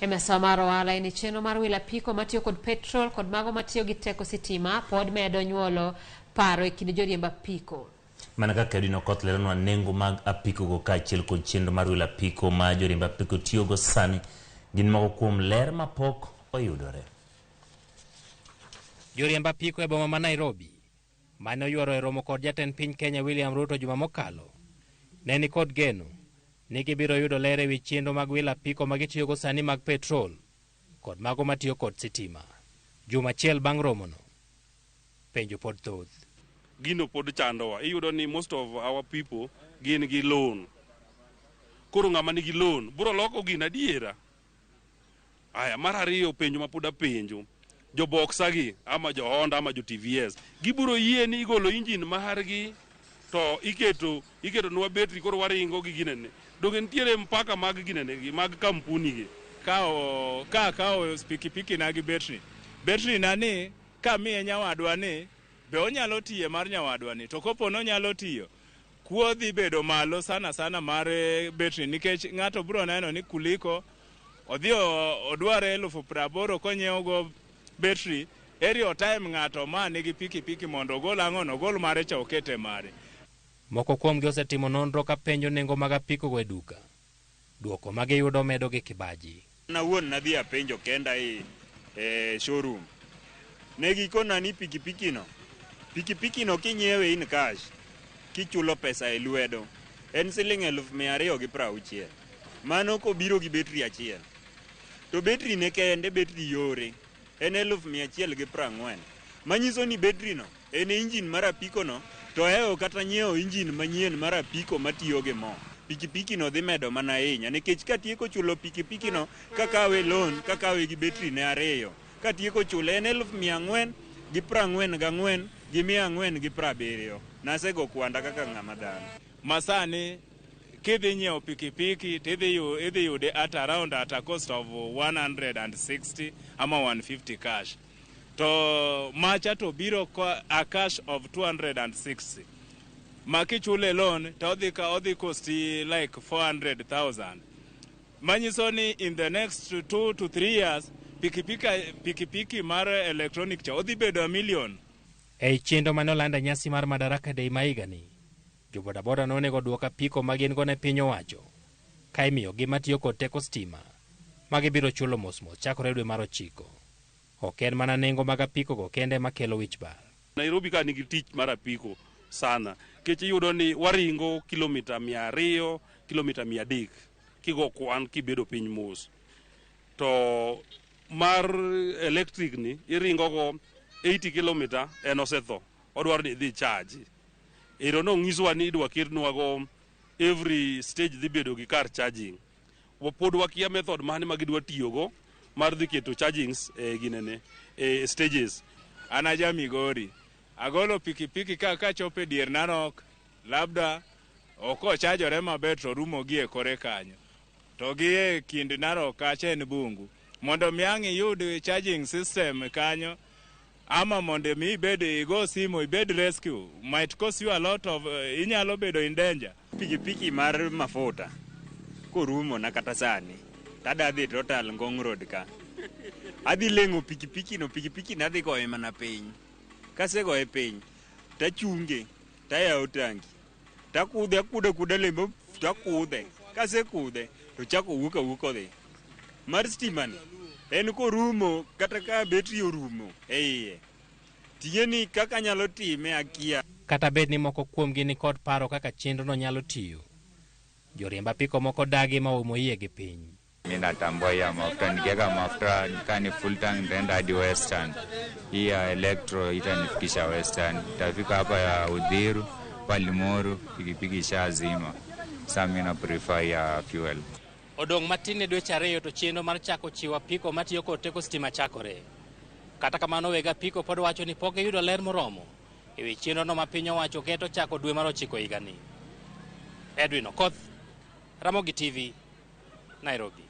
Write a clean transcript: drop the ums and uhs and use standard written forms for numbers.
E mesa mar ohala en chenro mar wilo apiko matiyo kod petrol kod mago matiyo gi teko sitima pod medo nyuolo paro e kind joriemb apiko. Mana kaka Edwin Okoth leronwa nengo mag apiko go kaachiel kod chenro mar wilo apiko ma joriemb apiko tiyogo sani gin moko kuom ler mapok oyudore. Joriemb apiko e boma ma Nairobi mane oyuoro e romo kod jatend piny Kenya William Ruto juma mokalo ne ni kod geno ni gibiro yudo ler ewi chenro mag wilo apiko ma gitiyogo sani mag petrol kod mago matiyo kod sitima. Juma achiel bang' romono, penjo pod thoth. Gino pod chandowa. Iyudo ni most of our people gin gi loan. Koro ng'ama nigi loan biro loko gino adiera. Aya, mar ariyo, penjo ma pod apenjo. Jo Boxer gi ama jo Honda ama jo TVS gibiro yie ni igolo engine margi to iketo nwa betri, koro waringo gi ginene. Donge nitiere mpaka mag ginene gi mag kampuni gi? Kawo ka akawo pikipiki na gi betri na ni kamiye nyawadwa ni be onyalo tiye mar nyawadwa ni, to kopo ni onyalo tiyo, kuo dhi bedo malo sana sana mar betri, nikech ng'ato biro neno ni kuliko odhi odware 80,000 konyiewo go betri, eri otime ng'ato ma nigi pikipiki mondo ogol ang'ono, ogol mare cha okete mare. Moko kuomgi osetimo nonro ka penjo nengo mag apiko go e duka. Duoko ma giyudo medo gi kibaji. An awuon nadhi apenjo kenda e showroom. Ne gikona ni pikipiki no kinyiewe in cash, kichulo pesa e lwedo, en siling 260,000. Mano kobiro gi betri achiel. To betri ne kende, betri yore, en 140,000. Manyiso ni betri no en engine mar apiko no, to ohewo kata nyiewo engine manyien mar apiko matiyo gi mo. Pikipiki no dhi medo mana hinya, nikech katieko chulo pikipiki no kakawe loan, kakawe gi betri ne ariyo, katieko chule en 444,470. Nasego kwanda kaka ng'ama dhano. Masani kidhi nyiewo pikipiki tidhi idhi yude at around at a cost of 160 ama 150 cash, to macha to biro a cash of 260, ma kichule loan to odhi ka odhi costi like 400,000, manyiso ni in the next 2 to 3 years pikipiki mar electronic cha odhi bedo a million. Ei chenro mane oland e nyasi mar Madaraka Day ma higani, jobodaboda nonego duok apiko ma gin go ne piny owacho ka imiyogi matiyo kod teko stima ma gibiro chulo mosmos chakore dwe mar ochiko. Ok en mana nengo mag apiko go kende makelo wich bar. Nairobi ka nigi tich mar apiko sana, nikech iyudo ni waringo kilomita 200, kilomita 300 kigo kwan kibedo piny mos. To mar electric ni iringo go 80 kilomita en osetho, odwaro ni idhi charge. Ero nong'iswa ni idwa ketnwa go every stage dhi bedo gi kar charging. Pod wakia method mane ma gidwa tiyogo mar dhi keto chargings e ginene e stages. An aja Migori, agolo pikipiki ka kachopo e dier Narok, labda ok ochajore maber to rumo gi e kore kanyo, to gi e kind Narok kacha en bungu. Mondo mi ang' iyud charging system kanyo ama mondo mi ibed igo simu ibed rescue might cost you a lot of inyalo bedo in danger. Pikipiki mar mafuta korumo na kata sani tada dhi Total Ngong Road ka adhi leng'o pikipiki no, pikipiki no adhi goye mana piny. Kasegoye piny tachunge, tayawo tangi, takudhe akudho akuda lembe, takudhe. Kasekudhe to chako wuok awuok odhi. Mar stima ni en korumo kata ka betri orumo e iye, ting'e ni kaka anyalo time akia. Kata bed ni moko kuomgi ni kod paro kaka chenrono nyalo tiyo, joriemb apiko moko dagi ma oumo iye gi piny. Mi natambua hii ya mafuta, nikiweka mafuta kaa ni full tank nitaenda hadi Western. Hii ya electro itanifikisha Western, itafika hapa ya Uthiru pa Limuru, pikipiki ishazima. Sa mi na prefer ya fuel. Odong' matin ne dweche 2 to chenro mar chako chiwo apiko matiyo kod teko stima chakore. Kata kamano, weg apiko pod wacho ni pok giyudo ler moromo e wi chenrono ma piny owacho keto chako dwe mar ochiko higani. Edwin Okoth, Ramogi TV, Nairobi.